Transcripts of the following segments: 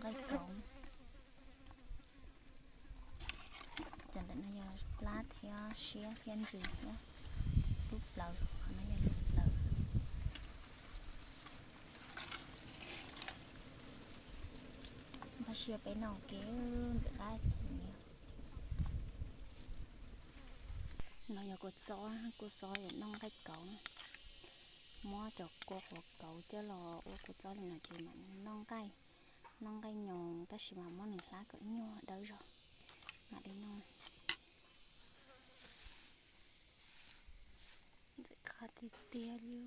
Qaib kauv. Cov ntawm no yog plab thiab siab thiab ntsws thiab lub plawv, qhov no yog lub plawv. Npaj siab peb noj kev ntawm qab. No yog kua txob, kua txob yog noj nqaij kauv. Muab cov kua qhuav kauv coj los ua kua txob li no ces mam noj nqaij, noj nqaij nyoos tab sis mas muab nws hlab kom ib nyuag dawb zog mam li noj. Ntxim qab tiag tiag li.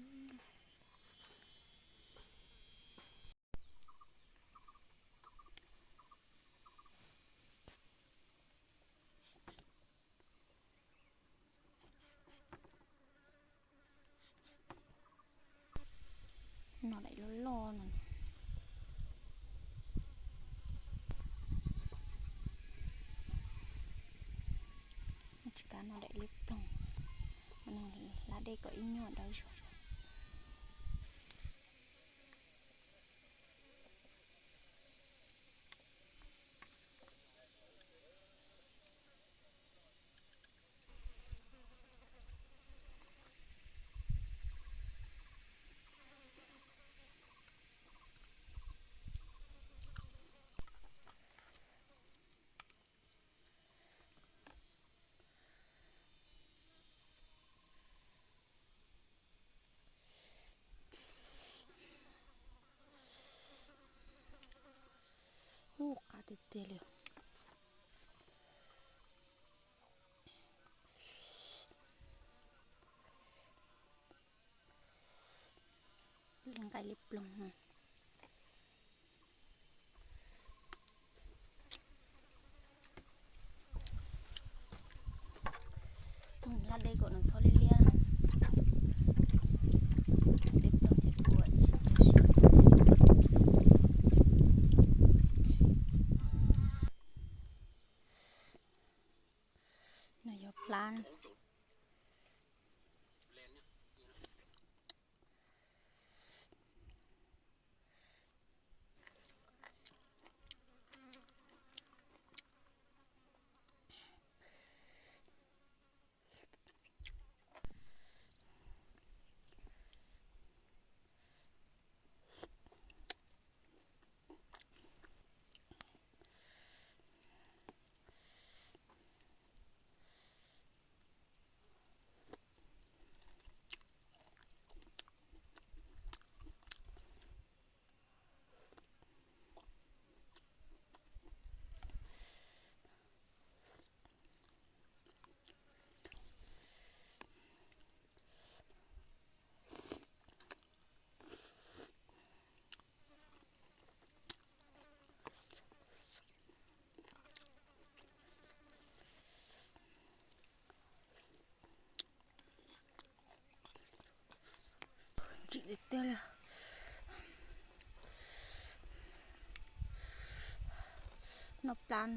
No daim loj loj no. Tsis kav no daim liab ploog, hlab dej kom ib nyuag dawb zog. Ub, qab tiag tiag li. Nqaij liab ploog no. Hlab dej kom nws txhob liab liab. Liab ploog ces kua tsis. No yog plab. Ntsim tiag tiag li. Noj plab.